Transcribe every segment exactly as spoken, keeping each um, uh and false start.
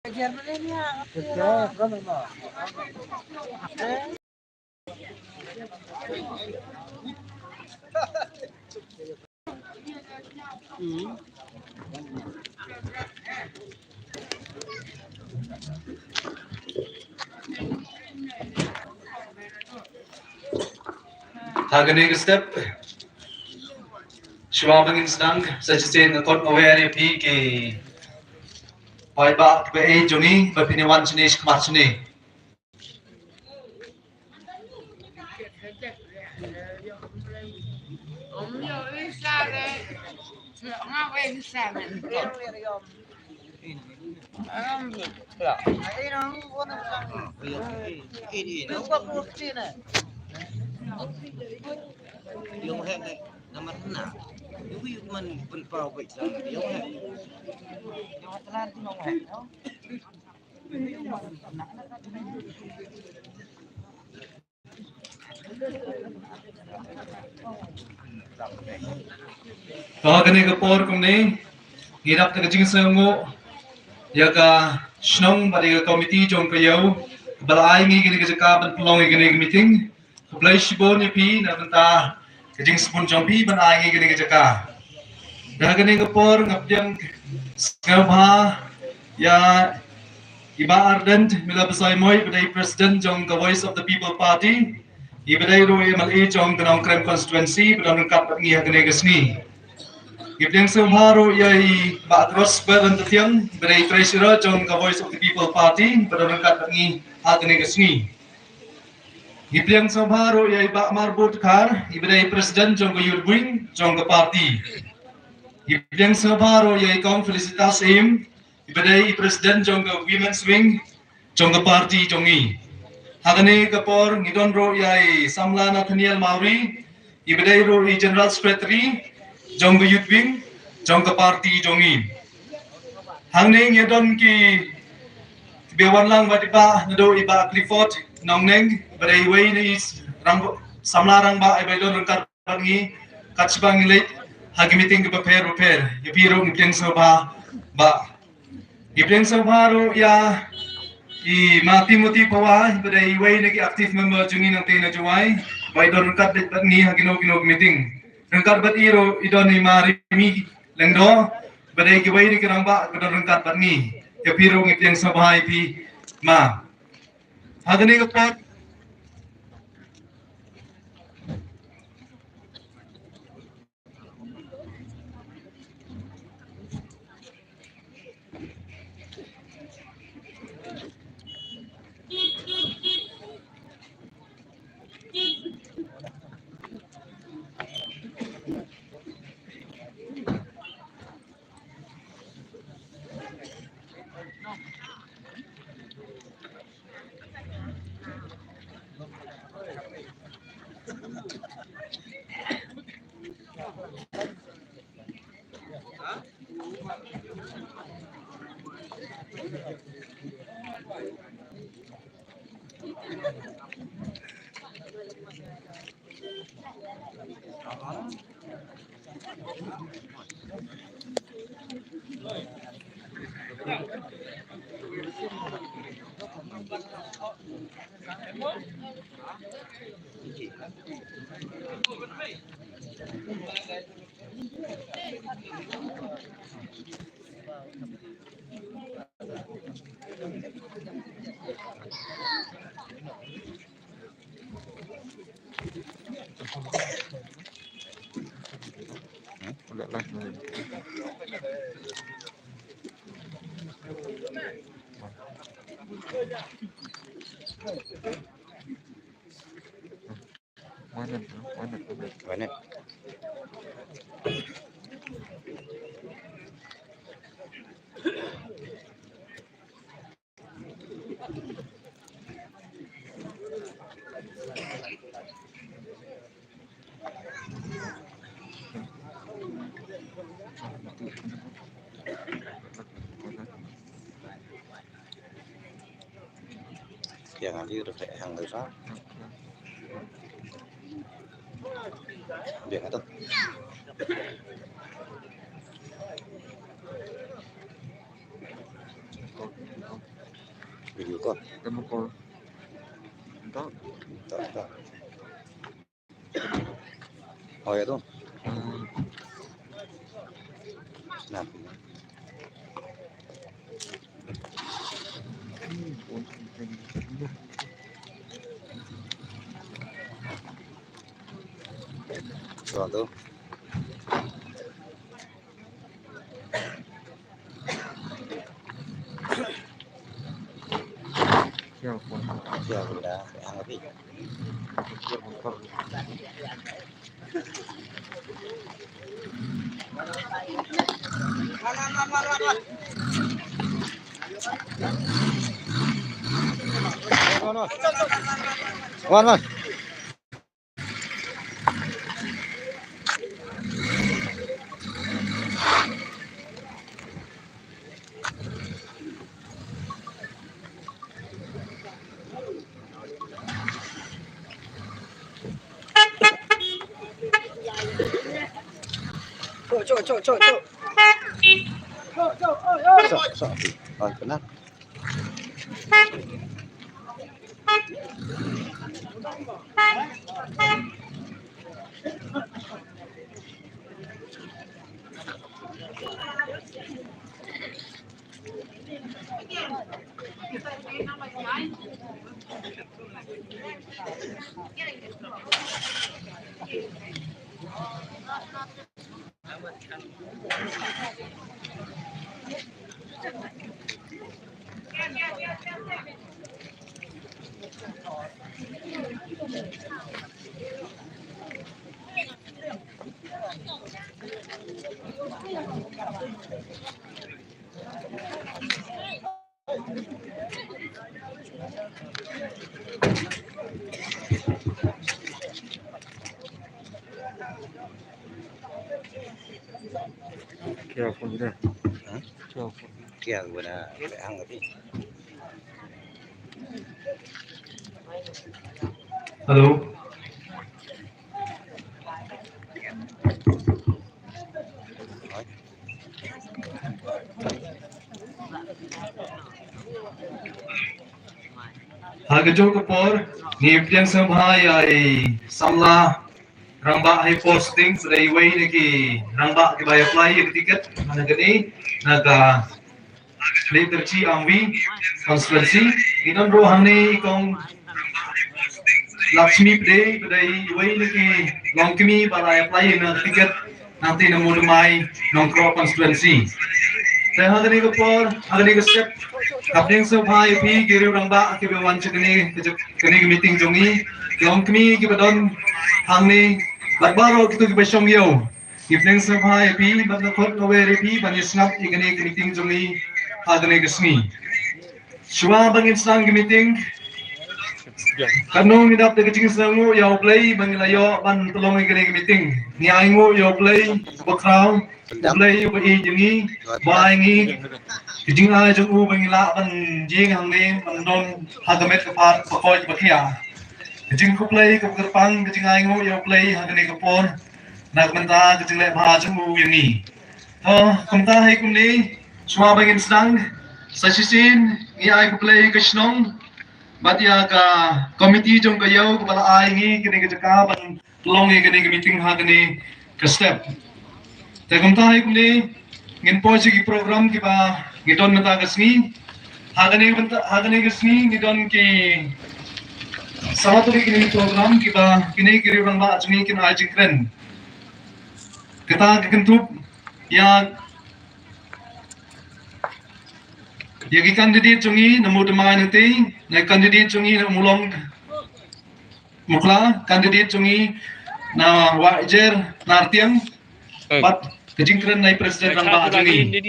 Ha kane ka step, shuwa ba ngin sdang, sa shisien nga khot aware ïa phi ki paidbah kiba ïeit jong ngi ba phin ïa wan shane shakhmat shane. To ha kane ka por kumne, ngi dap da ka jingsngewnguh ïa ka shnong bad ïa ka komiti jong ka ïew ba la ai ngi kane ka jaka ban pynlong ïa kane ka meeting. Khublei shibun ïa phi na ka bynta ka jingsbun jong phi ban ai ngi kane ka jaka. Da kane ka por nga pdiang sngewbha ïa i Bah Ardent Miller Basaiawmoit, i ba dei President jong ka Voice of the People Party, i ba dei ruh i M L A jong ka Nongkrem Constituency, ba don ryngkat bad ngi ha kane ka sngi. Ngi pdiang sngewbha ruh ïa i Bah Crossbell Rantathiang, i ba dei Treasurer jong ka Voice of the People Party, ba don ryngkat bad ngi ha kane ka sngi. Ngi pdiang sngewbha ruh ïa i Bah Marbud Dkhar, i ba dei President jong ka Youth Wing jong ka party. Ngi pdiang sngewbha ruh ïa i Kong Felicitas Syiem, i ba dei i President jong ka Women's Wing jong ka party jong ngi. Ha kane ka por ngi don ruh ïa i Samla Nathaniel Mawrie, i ba dei ruh i General Secretary jong ka Youth Wing jong ka party jong ngi. Hangne ngi don ki, ki ba wan lang bad i Bah, naduh i Bah Clifford Nongneng, ba dei iwei na i rang, samla rangbah i ba don ryngkat bad ngi kat shaba ngi leit ha ki meeting ki bapher bapher. Ïa phi ruh ngi pdiang sngewbha Bah. Ngi pdiang sngewbha ruh ïa i Ma Timothy Phawa, i ba dei iwei na ki active member jong ngi nangtei na Jowai, ba i don ryngkat bad ngi ha kino kino ki meeting. Ryngkat bad i ruh i don i Ma Rimi Lyngdoh, ba dei kiwei na ki rangbah ba don ryngkat bad ngi. Ïa phi ruh ngi pdiang sngewbha ïa phi Ma. Ha kane ka por Yang ali rufe hang rufa. Biar kata. Video call. Tama call. Ito. Ito, ito. Oh, ya tu. Nah. So, tu. Siapa? Siapa dah? Yang lebih. Wan, wan. Cok, cok, cok, cok, cok. Cok, cok, oi, oi. Sok, sok. Oi, kena. Careful deh. Hah? Careful. Kia guna ang tapi. Hello. Ha kajuh ka por ngi pdiang sngewbha ïa i samla rangbah ha i posting, sa dei iwei na ki rangbah kiba ïa apply ïa ka ticket na kane, na ka Khliehtyrshi Amwi constituency. Ngi don ruh hangne i kong Lakshmi Pde, ba dei iwei na ki longkmie ba la apply na ticket nangtei na Mawdamai Nongkroh constituency. Te ha kane ka por, ha kane ka step, nga pdiang sngewbha ïa phi ki riew rangbah kiba wan sha kane, kane ka meeting jong ngi, ki longkmie kiba don hangne bad baroh kito kiba shong ïew. Ngi pdiang sngewbha ïa phi bad nga khot nga wer ïa phi ban ïa sngap ïa kane ka meeting jong ngi ha kane ka sngi. Shuwa ba ngin sdang ka meeting, katno ngi dap da ka jingsngewnguh ïa U Blei ba ngi la ïoh ban pynlong ïa kane ka meeting. Ngi ainguh ïa U Blei uba khraw, U Blei uba ïeit ïa ngi, ba ai ngi ka jingai jong u ba ngi lah ban ïeng hangne ban don ha ka met ka phad ba koit ba khiah. Ka jingkhublei kaba kyrpang, ka jingainguh ïa U Blei ha kane ka por. Na ka bynta ka jingleh bha jong u ïa ngi. To, kumta hi kumne, shuwa ba ngin sdang, sa shisien ngi ai khublei ïa ka shnong bad ïa ka komiti jong ka ïew kaba la ai ngi kane ka jaka ban pynlong ïa kane ka meeting ha kane ka step. Te kumta hi kumne ngin poi sha ki program kiba ngi don mynta ka sngi. Ha kane ka bynta, ha kane ka sngi ngi don ki saw tylli ki program kiba kine ki riew rangbah jong ngi kin ai jingkren. Kata ka kynthup ïa, ïa ki candidate jong ngi na Mawdamai nangtei, na candidate jong ngi na Mulong Mukhla, candidate jong ngi na Wahiajer Nartiang, bad ka jingkren na i president rangbah jong ngi.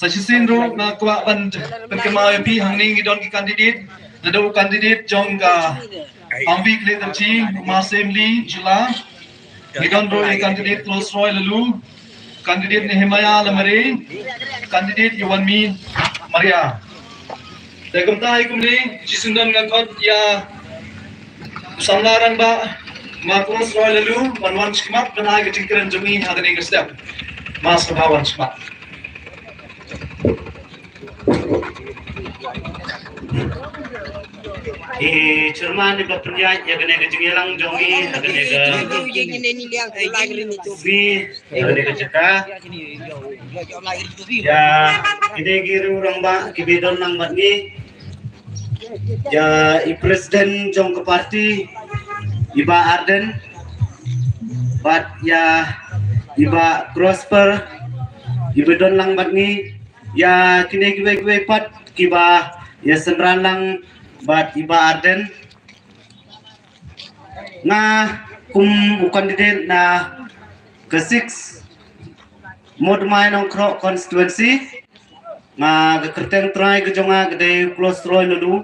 Sa shisien ruh nga kwah ban pynkynmaw ïa phi, hangne ngi don ki candidate, naduh u candidate jong ka Amwi Khliehtyrshi, u Ma Semli Shylla, ngi don ruh i candidate Close Roy Lalu, candidate Nehemiah Lamare, candidate Yuanmi Maria. Te kumta hi kumne, shisien don nga khot ïa u samla rangbah Ma Close Roy Lalu ban wan shakhmat ban ai ka jingkren jong ngi ha kane ka step. Ma sngewbha wan shakhmat. I chairman iba pynïaid ïa kane ka jingïalang jong ngi ha kane ka sngi, ha kane ka jaka. Ïa kine ki riew rangbah kiba don lang bad ngi, ïa i president jong ka party, i Bah Ardent, bad ïa i Bah Prosper, iba don lang bad ngi, ïa kine kiwei kiwei pat kiba ïa synran lang bad i Bah Ardent. Nga kum u candidate na ka six Mawtmai Nongkroh constituency, nga ka kyrteng trai ka jong nga ka dei Klosroi Nadu.